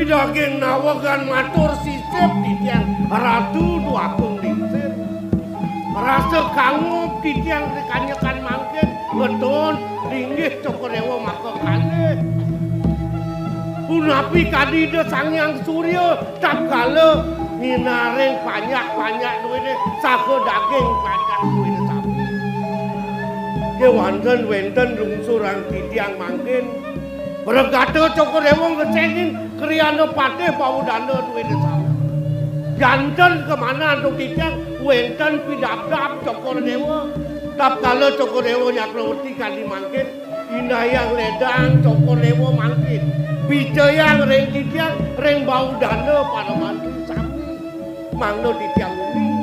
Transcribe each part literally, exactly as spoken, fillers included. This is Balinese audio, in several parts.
Widaging nawegan matur sisip titiang Ratu Dwagung Lingsir. Rasa kangub titiang ri kanyekan mangkin ngetun linggih Cokor Dewa maka kalih. Punapi kadi Ida Sang Hyang Surya tatkala nginaring panjak-panjak duwene saha daging panjak duwene sapi. Kewanten wenten lungsurang titiang mangkin. Pregata Cokor Dewa ngesengin kriana patih Bawudana duwene sapi. Janten kamanah antuk titiang wenten pidabdab Cokor Dewa. Tatkala Cokor Dewa nyakrawerti kadi mangkin, indayang ledang Cokor Dewa mangkin. Picayang ring titiang ring Bawudana Paramantri sami. Mangda titiang uning.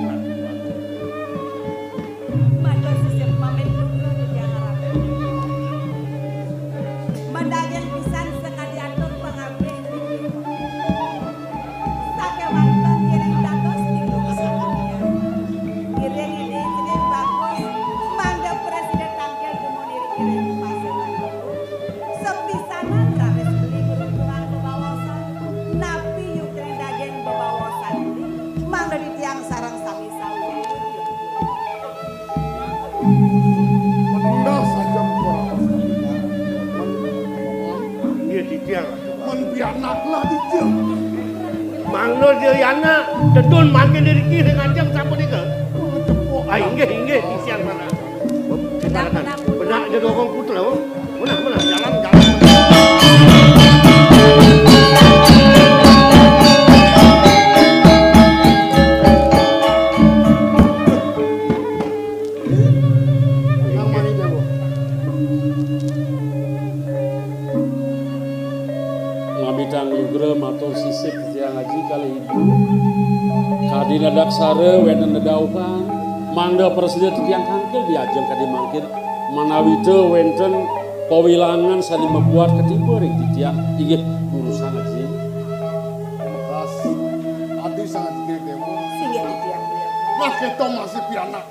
Matur sisip pamit luhur titiang harap. Madaging pisan sakadi atur pangabih. Sakewanten ngiring dados tinggung sadunya. Ngiring ini ngiring bagus, mangda prasida tangkil dumun iring-iring paseban. Sepisanan raris beli beruntungan bebaosan, napi yukti daging bebaosan ini, mangda titiang sareng sami sawi. Mendah saja muka raos kami. Nggih, titiang. Men pianaklah dija. Mangda dia yana, dedun mangkin iriki ring ajeng sapunika. Cepok. Ah, inggih, inggih, titiang sanak. Benak, benak, benak. Benak dia dorong putra, oh. Benak, benak, jalan, jalan. Nang mani dewa. Ngamidang lugra matur sisip titiang aji kalih ibu. Kadi nadaksara wenten dedauhan, mangda prasida titiang tangkil di ajeng kadi mangkin, manawita wenten pawilangan sane mabuat katiba ring titiang, inggih durusang aji. Terima kasih. Adi sangat inggih dewa. Singgih titiang. Nah, kita masih pianak.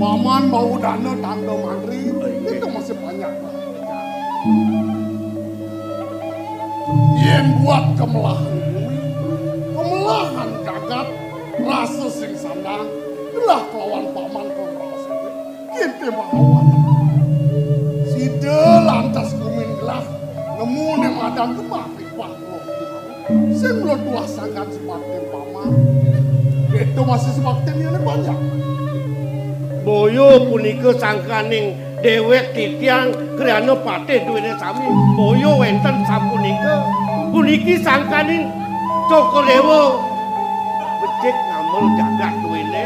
Paman Bawudana tanda mantri, kita masih banyak. Yen buat kemelahan bumi, kemelahan jagat, rasa sing sandang, gelah kelawan paman kong raos ini, kita melawan. Sida lantas gumin gelah, nemu ne madan gemah. Wah, sing mula tuah sangkan sebaktin paman. Itu masih sebaktin yang banyak. Boya punika sangkaning dewek titiang kriana patih duwene sami. Boya wenten sapunika. Puniki sangkaning Cokor Dewa becik ngamel jagat duwene.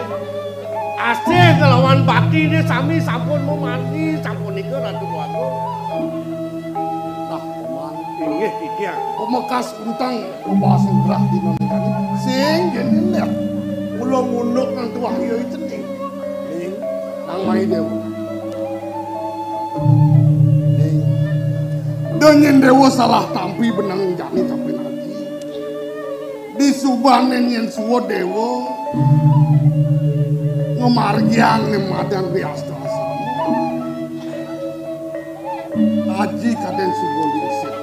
Asih ngelawan baktine sami sampun mamargi sapunika Ratu Agung. Nah, paman. Inggih, titiang. Pemekas untang pembahasan gerah di nang kami. Sing gini lihat. Mula munduk nang tuah iya itu nih. Ning, nang mai dewa. Ning. Denyen dewa salah tampi benang jani tampi nanti. Di subané yén suwa déwa ngamargiang ning madan riasta asrama. Aji kadén suba lingsir.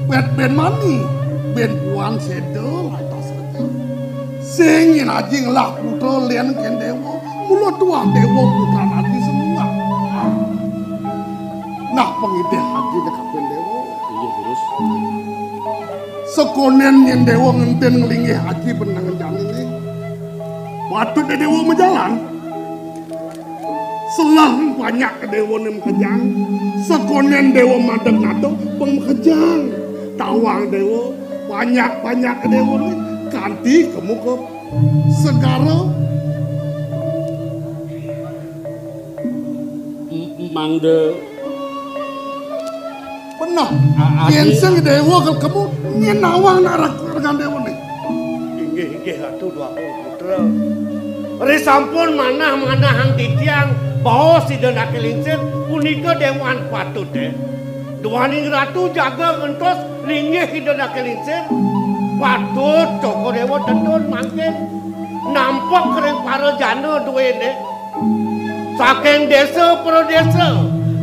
Bét bén mani, bén puan séda lantas aji. Sing yén aji ngelah putra lén kén déwa, mula tuah déwa putran aji semua. Nah, pangidih aji dekapan déwa. Iya, terus. Sekonén yén déwa ngentén nglinggih aji benang janiné. Patut dé déwa majalan. Selah banyak ka déwané makejang. Sekonén déwa madeg nado pang makejang. Tawang déwa banyak-banyak ka déwané kanti ka muka segara. M-, mangda. Beneh. A-, adi- Yén sing déwa kal kemu nyén nawang nak rag-, ragan déwané. Inggih, inggih, Ratu Dwagung Putra. Ri sampun manah-manahang titiang baos Ida Anaké Lingsir punika déwan patut, eh. Duaning Ratu jaga ngentos linggih Ida Anaké Lingsir. Patut Cokor Déwa tedun mangkin nampek ring para jana duéné. Saking désa pradésa,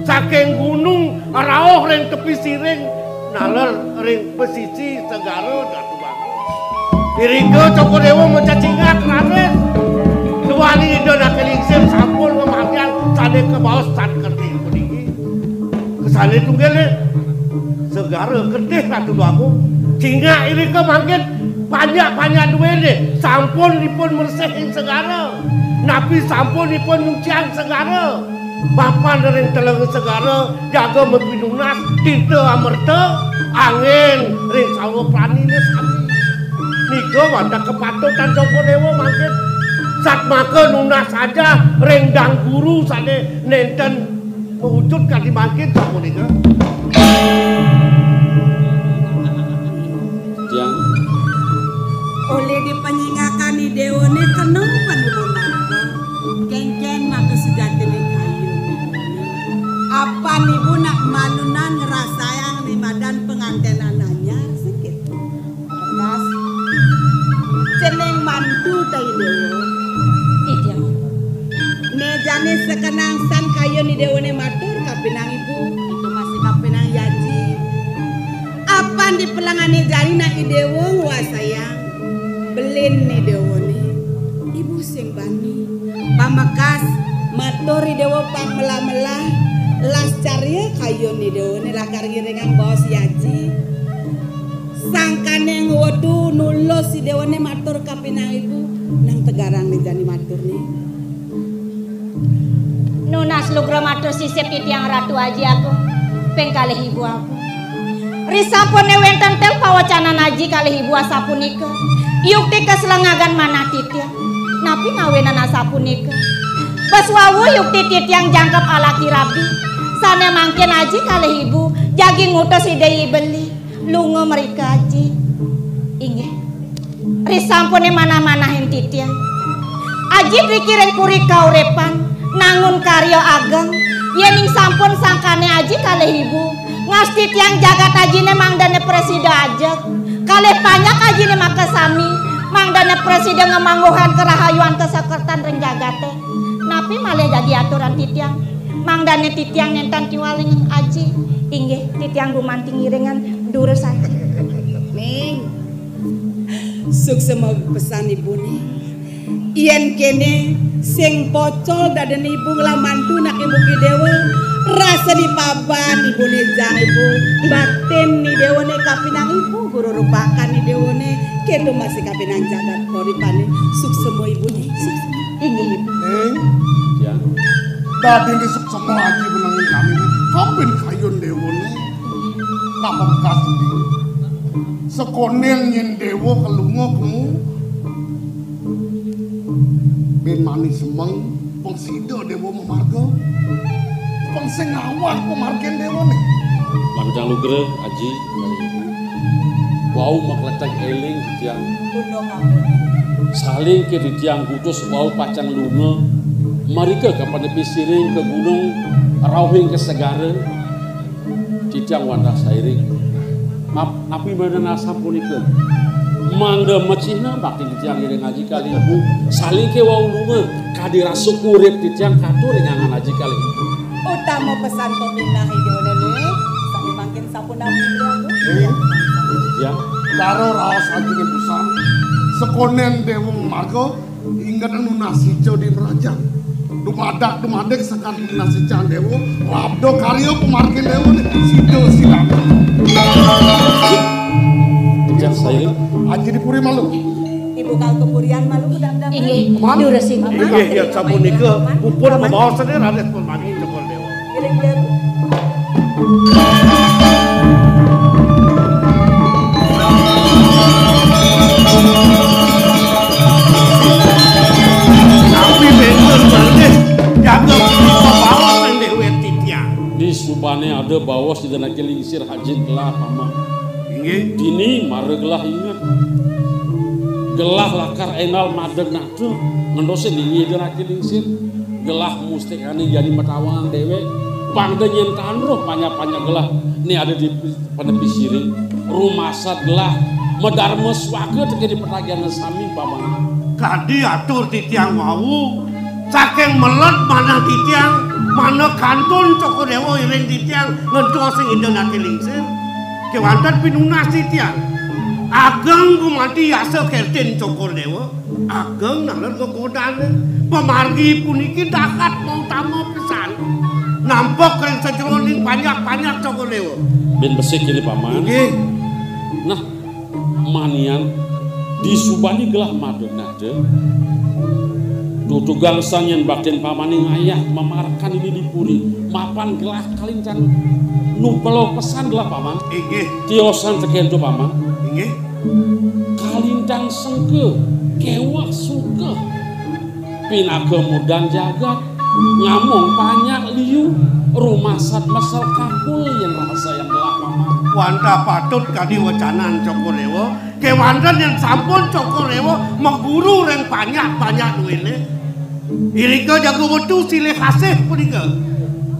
saking gunung rauh ring tepi siring, naler ring pesisi segara Datu Bagus. Irika Cokor Déwa macecingak raris. Duaning Ida Anaké Lingsir sampun ngamargiang sané kabaos tan kertih puniki. Kesané tunggilé, segara kertih Ratu Dwagung. Cingak irika mangkin panjak-panjak duéné sampun ipun mresihin segara. Napi sampun ipun nyuciang segara. Mapan ring teleng segara jaga mapinunas tinta amerta, angin ring sawa praniné sami. Nika wantah kapatutan Cokor Déwa mangkin. Satmaka nunas saja ring dang guru sané nénten mawujud kadi mangkin sapunika. Tiang. Olih di panyingakan i déwané kena pan ibu napa. Kénkén maka sejatiné kayun. Apan ibu nak malunan ngrasayang di madan pengantenan anyar sikit. Bekas. Cening mantu ta i déwa. Titiang. Né jani sekenang san kayun i déwané matur kapinang ibu. Itu masih kapinang yaji. Apan di pelengané jani nak i déwa nguasayang. Belin i déwané. Ibu sing bani. Pamekas matur i déwa pang melah-melah. Las carya kayun i déwané lakar ngiringang baos yaji. Sangkaning wetu nulus i déwané matur kapinang ibu, nang tegarang né jani maturné. Nunas lugra matur sisip titiang Ratu Aji Agung, ping kalih ibu agung. Risampuné wénten ten pawacanan aji kalih ibu asapunika. Yukti kaslengagan manah titiang. Napi ngawinang asapunika? Bes wau yukti titiang jangkep alaki rabi. Sané mangkin aji kalih ibu, jagi ngutus Ida I Beli. Lunga mrika, Aji. Inggih. Risampuné manah-manahin titiang. Aji driki ring puri kauripan, nangun karya ageng. Yéning sampun sangkané aji kalih ibu, ngastitiang jagat ajiné mangdané prasida ajeg. Kalih panjak ajiné makasami, mangdané prasida ngamangguhang karahayuan kasakertan ring jagaté. Napi malih dadi aturan titiang? Mangdané titiang nénten kiwaling aji. Inggih, titiang gumanti ngiringang durus aji. Ning, suksma pesan ibuné. Yén kéné, sing pocol dadiné ibu ngelah mantu nak ibu ki déwa, rasa dipaban ibuné jang ibu, batin i déwané kapinang ibu, guru rupakan i déwané, kéto masih kapinang jagat poripané, suksma ibuné, suksma. Inggih, Ibu. Ning, ya. Dadiné suksma aji benengé jani, kapin kayun déwané. Napa bekas ini? Sekonén yén déwa kalunga kemu. Bin mani semeng, pang sida déwa mamarga. Pang sing ngawag pamargin déwané. Panjang lugra, Aji. Wau makleteg éling titiang. Saling ké titiang kutus wau pacang lunga. Marika kapan nepi siring ka gunung, rauhing ka segara. Titiang wantah sairing. Map-, napi mangda nasa punika? Mangda macihna bakti titiang ngiring aji kalih ibu. Saling ké wau lunga, kadi rasa urip titiang katur ring angan aji kalih ibu. Utama pesan pepinah ibu nene, sami mangkin sampun napi ibu. Iya. Cara raos aji ning pesan. Sekonen Déwa Marga, inget nunas ica di merajan. Dumadak, dumadik sekan nunas ica Déwa, labda karya pamargin Déwa né, sida silang. Jan saya. Aji di puri malu. Ibu kal kepurian malu, mudah-mudahan. Inggih, Paman. Durus, Ibu. Inggih, ya, sapunika puput pemaosané raris pamargi Cokor Déwa. Ngiring, ngiring. Tapi bénten malih jaga punika baos ring déwék titiang. Di subané ada baos Ida Anaké Lingsir ajin gelah, Paman. Inggih. Dini mara gelah inget. Gelah lakar énal madeg nata, ngentosin dini Ida Anaké Lingsir. Gelah mustikané jani matawang déwék. Pang da nyén tan roh panyak-panyak gelah né ada di panepi siring. Rumasat gelah madarma swaga tekén di petagihan sami, Paman. Kadi atur titiang wau, saking meled manah titiang, manah kantun Cokor Déwa iring titiang ngentos ing Ida Anaké Lingsir. Kéwanten pinunas titiang. Ageng gumanti yasa kertin Cokor Déwa. Ageng naler gegodané. Pamargi puniki dahat mautama pisan. Nampek ring sajeroning panyak-panyak Cokor Déwa. Bin besik ini, Paman. Inggih. Nah, manian di subané gelah madeg nata. Tutugang sanyén baktin Pamané ngayah mamarekan ini di puri. Mapan gelah kalintang nupela pesan gelah, Paman. Inggih. Tiosan tekén to, Paman. Inggih. Kalintang sengka, kéweh suka. Pinaka murdan jagat, ngamong panyak liu, rumasat mesel kakul yén rahasayang gelah, Paman. Wantah patut kadi wecanan Cokor Déwa, kéwanten yén sampun Cokor Déwa maguru ring panyak-panyak duéné. Irika jaga wetu silih asih punika.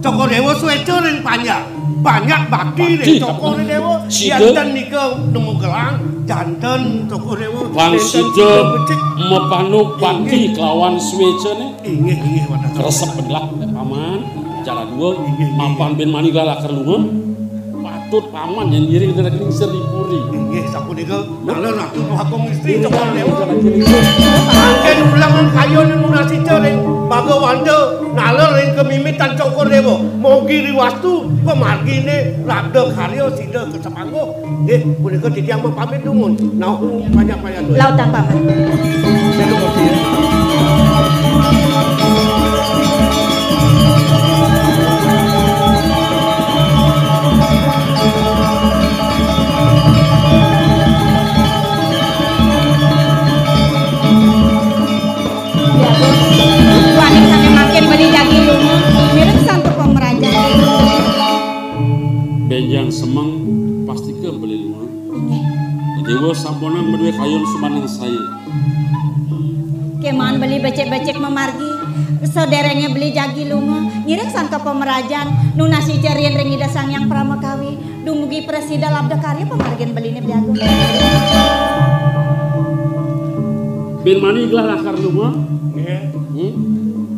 Cokor Déwa suéca ring panyak. Panyak bakti ring Cokor Déwa. Sida. Janten nika nemu gelang, janten Cokor Déwa. Pang nénten sida sida becik. Mapanuk bakti. Inggih. Kelawan suécané. Inggih, inggih, wantah. Resep belah, Paman. Cara dua, inggih, inggih. Mapan bin mani gelah lakar lunga. Patut Paman yén ngiring Ida Anaké Lingsir di puri. Inggih, sapunika. Nalih Ratu Mahagung Istri Cokor Déwa. Mangkin ulengan kayun nunas ica ring Bagawanta, nalih ring kamimitan Cokor Déwa. Mogi riwastu pamarginé labda karya sida kasepangguh. Nggih, punika titiang mapamit dumun. Nauh panjang-panjang dumun. Lautang, Paman. Waning sané mangkin beli jagi lunga, mireng sang ka pamrajan. Bénjang semeng, pastika beli lunga. Inggih. Déwa sampunang madué kayun sumaneng saya. Kémaon beli becik-becik mamargi, sadéréngé beli jagi lunga, ngiring sang ka pamrajan, nunas ica riin ring Ida Sang Hyang Paramakawi, dumugi prasida labda karya pamargin beliné Beli Agung. Bin mani gelah lakar lunga? Nggih. Hmm?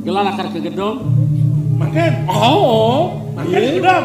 Gelah lakar ka gedong? Mangkin. Oh. Mangkin, nggih. Gedong.